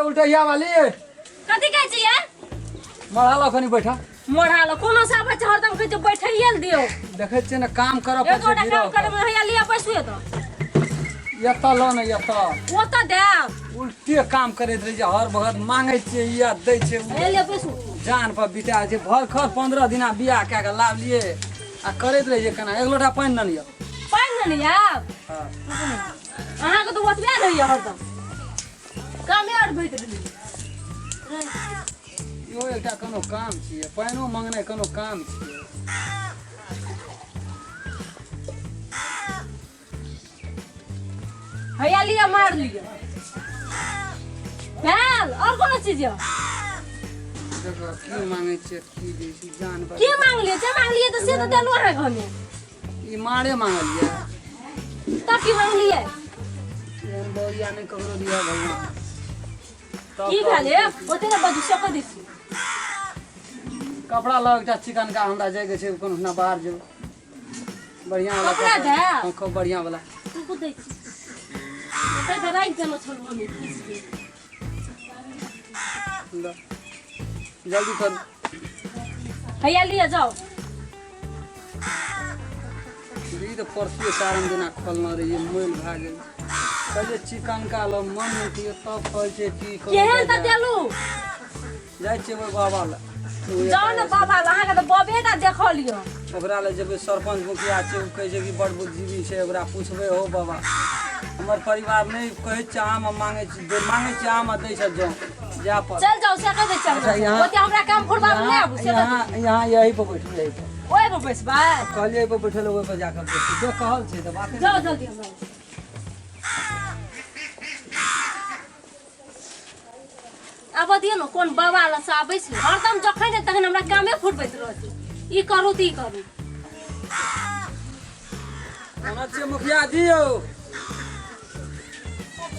उल्टैया वाली। कथी कहै छियै? मढ़ा लो कनी बैठा। मोढ़ा लो कोनो सा बच्चा हरदम कहै छै बैठैये ल दियौ। देखै छियै ने काम करऽ एक पड़ै गोटा छै। काम करे में हैया लिअ बैसू एतऽ। एतऽ लो ने एतऽ। ओतऽ देब। उल्टे काम करैत रहै छै, हर वक्त मांगै छियै या दै छै। हैया लिअ बैसू। जान पर बिता छै भर खर 15 दिना बियाह कए कऽ लावलियै आ करैत रहै छै केना। एक लोटा पानि ने लिअ। पानि ने लिअ। हँ। अहाँके तऽ ओतबे रहैया हरदम कामे आर भैत रहैया। इहो एकटा कोनो काम छियै? पानिओ मंगनाइ कोनो काम छियै? हैया लिअ मार लिअ भेल और कोनो चीज यऽ? देखो की मांगै छियै की दै छी जान पर। की मांगलियै? जे मांगलियै तऽ से तऽ देलहुँ अहाँके हमे। ई मारे मांगलियै। तऽ की मांगलियै? एहन बौरिया नहि ककरो दिअ भगवान। तब की कहू। भेल हे? ओते ने बाजू से कऽ दै छी। कपड़ा लऽ एकटा चिकनका, हमरा जाइके छै कोनो ना बाहर जेबै। बढ़िआँ वाला कपड़ा कपड़ा। दे? हाँ, खूब बढ़िआँ वाला। रुकू दै छी। ओतै तऽ राखि देने छलहुँ हम खींच के। ल, जल्दी करू। हैया लिअ जाउ। ई तऽ परसुए चारिम दिना खोलने रहियै, मैल भए गेल। कहलियै चिकनका लऽ मन नहि थी, तब कहै छै की करू। केहन तऽ देलू? जाइ छियै ओहि बाबा लए। जाउ ने बाबा लए, अहाँके तऽ बबे टा देखल यऽ। ओकरा लए जेबै, सरपञ्च मुखिया छै, ओ कहै छै कि बड़ बुद्धिजीवी छै, ओकरा पुछबै। हो बाबा, हमर परिवार नहि कहै छै आम मांगै छी, मांगै छी आम आ दै छै जौ जाय पर। चल जाउ से कहि दै छियै। अच्छा, यहाँ- ओते हमरा काम फुरबाब नहि आबू से यहाँ यहाँ यही पर बैठू, यही पर। ओहि पर बैसबै? कहलियै एहि पर बैठल, ओहि पर जाकऽ बैठू जे कहल छै तऽ बाते। जाउ जल्दी हमरा। आब दियौ ने, कोन बाबा लग से आबै छै हरदम, जखन ने तखन हमरा कामे फुटबैत रहत, ई करू तऽ ई करू। कोना छियै मुखिया जी यौ?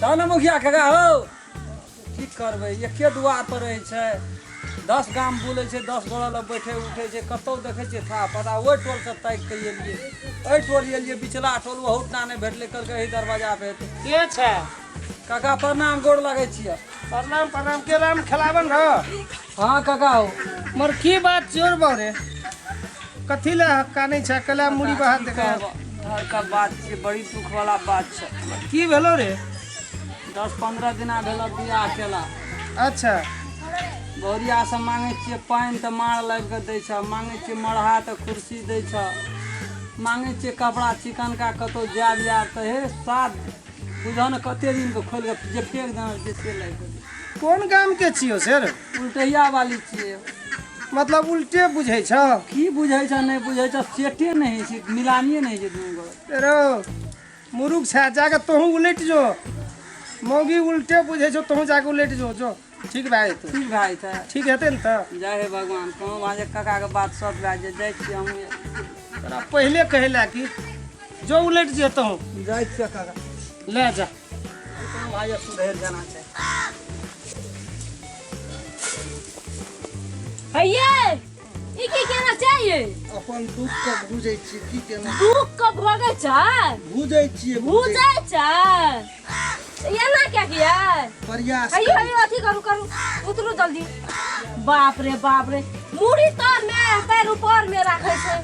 चल ने मुखिया काका हौ, की करबै, एके दुआर पर रहै छै, 10 गाम बुलै छै, 10 गोरा लग बैठे उठै छै, कतहु देखै छियै था पता। ओहि टोलसँ ताकि कऽ एलियै, एहि टोल एलियै, बिचला टोल ओहू टा नहि भेटलै, कहलकै एहि दरवाजा पे हेतै। के छै? काका प्रणाम, गोर लगै छियै। प्रणाम प्रणाम। के राम खेलावन रह? हाँ काका हो। मर की बात चोर बौरे, कथी ले कानै छै कला मुड़ी बहा देखे? घरका बात छियै, बड़ी दुख वाला बात छै। की भेलो रे? 10-15 दिना भेल बियाह केला। अच्छा। बहुरिया से मांगै छियै पानि तऽ मार लाबि कऽ दै छै, मांगै छियै मरहा तऽ कुर्सी दै छै, मांगै छियै कपड़ा चिकनका कतहु जायब आयब तऽ हे सात बुझऽ ने कते दिनके खोलि कऽ जे फेक देने छियै से लाबि कऽ दै। कोन गाम के छियौ शेर? उल्टैया वाली छियै। मतलब उल्टे बुझै छ? की बुझै छ नहि बुझै छ, सेटे नहि होइ छै, मिलानिए नहि होइ छै दुनू गोटे। रो मुरुख छै, जाके तोहूँ उलटि जो। मौगी उल्टे बुझै छौ, तोहूँ जाके उलटि जो, जो ठीक भए जेतौ। ठीक भए जेतै? ठीक हेतै ने तऽ। जय हे भगवान, कहूँ भाजे काकाके बात सच भए जाइ। जाइ छियै हमहूँ। तोरा पहिले कहै लए कि जो उलटि जो तोहूँ। जाइ छियै काका। ले जा। कहूँ भाजे सुधरि जाना छै। हैये ई की केना चाहिए? अपन दुख के भूजै छियै, की केना। दुख के भोगै छै? भूजै छियै। भूजै छै? एना क्या किया? प्रयास। हैयो हैयो, अथी करू करू, उतरू जल्दी। बाप रे बाप रे, मुड़ी तर में पैर ऊपर में राखै छै,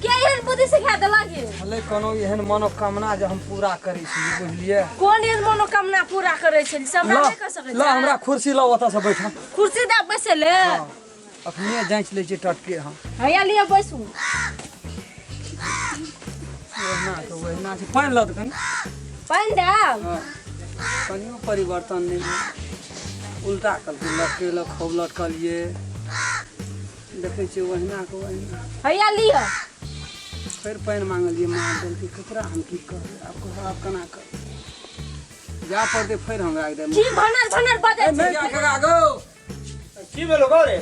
के एहन बुद्धि सिखा देलक ये? भले कोनो एहन मनोकामना जे हम पूरा करै छी, बुझलियै? कोन एहन मनोकामना पूरा करै छै से हमरा ल नहि कह सकै ल छै। हमरा कुर्सी ल, ओतऽ से बैठम। कुर्सी दे बैसे ले। अखने जाँचि लै छियै टटके हम। हैया लिअ बैसू। ओहिना के ओहिना छै। पानि लऽ तऽ कनि। पानि देब? हँ, कनियो परिवर्तन नहि भेल। उल्टा कहलकै लटकेलक, खूब लटकलियै, देखै छियै ओहिना के ओहिना। हैया लिअ। फेर पानि मांगलियै, मार देलकै। ककरा हम की कहबै आब? कहब आब केना करबै? जा पड़तै फेर हमरा एकदम। की भनर भनर बजै छै? काका गौ। की भेलो गौ रे?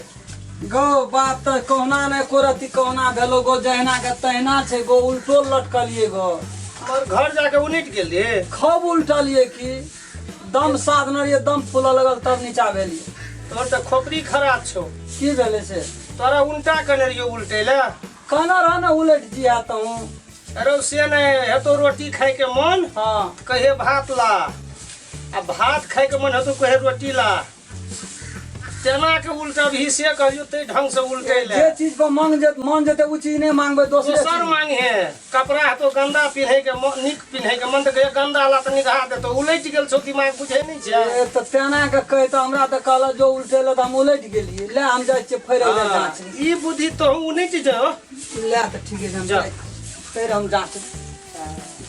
गौ बात तऽ कहुना नहि को रति कहुना भेलो गो, जहिना के तहिना छै गो, उल्टो लटकलियै गो। हमर घर जाके उलटि गेल रे? खूब उल्टलियै की, दम साधने रहियै, दम फूलऽ लगल तब नीचा भेलियै। तोहर तऽ खोपड़ी खराब छौ। की भेलै से? तोरा उल्टा कहने रहियौ उल्टे ले? कहने रह ने उलटि जिया तहूँ। अरे से नहि हेतौ, रोटी खाइके मन हाँ कहे भात ला, आ भात खाइके मन हेतौ कहे रोटी ला। तेना के उल्टबही से कहियो ताहि ढंग से उल्टे ले। जे चीज पर मांग जे मन जेतै ओ चीज नहि मांगबै, दोसरे दोसर चीज। मांगे कपड़ा हेतौ गंदा पिन्है के, नीक पिन्है के मन तऽ कहियो गंदा ला तऽ निघा देतौ। उलटि गेल छौ दिमाग, बुझै नहि छै। ए, तऽ तेना के कहि तऽ हमरा तऽ कहलक जो उल्टे ले, तऽ हम उलटि गेलियै। ले, हम जाइ छियै फेर एहि बेर जाँच। ई बुद्धि तोहू उलटि जो। ले तऽ ठीके छै, हम जा। जाइ छी। फेर हम जाँच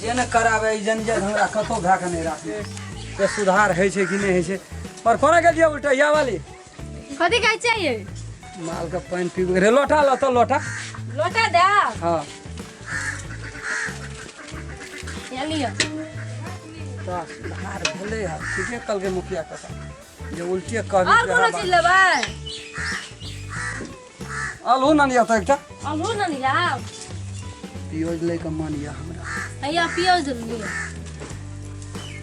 जे ने कराबै ई जन हमरा कतहु भए कऽ नहि राखै जे सुधार होइ छै कि नहि होइ छै। पर कोना गेलियै उल्टैया वाली? कथी कहै चाहिए? मालके पानि पीबै रे, लोटा लऽ लोटा। लोटा दे। हँ। या लिअ। तऽ सुधार भेलै हँ, ठीके कहलकै मुखिया कका जे उल्टे कहबी। और कोनो चीज लेबै? आलू ना लिअ तऽ एकटा। आलू ना लिअ। पियोज लैके मन यऽ हमरा। हैया पियोज लिअ।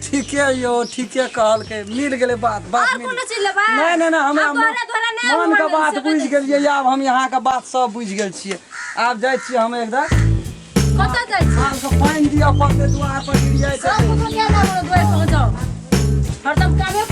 ठीके यौ, ठीके कहलकै, मिल गेलै बात, बात और मिल। कोनो चीज लेबै? नहि नहि नहि, हमरा आब तोहरा तोहरा नहि मन के मन बात से बुझि गेलियै। आब हम यहाँ के बात सब बुझि गेल छियै। आब जाइ छियै हम एकदम। कतऽ जाइ छी? मालके पानि दिअ पड़तै, दुआर पर गिर जाइ सब छै। कुछो किया ना बोलो, दुआर पर जाओ, हरदम कामे।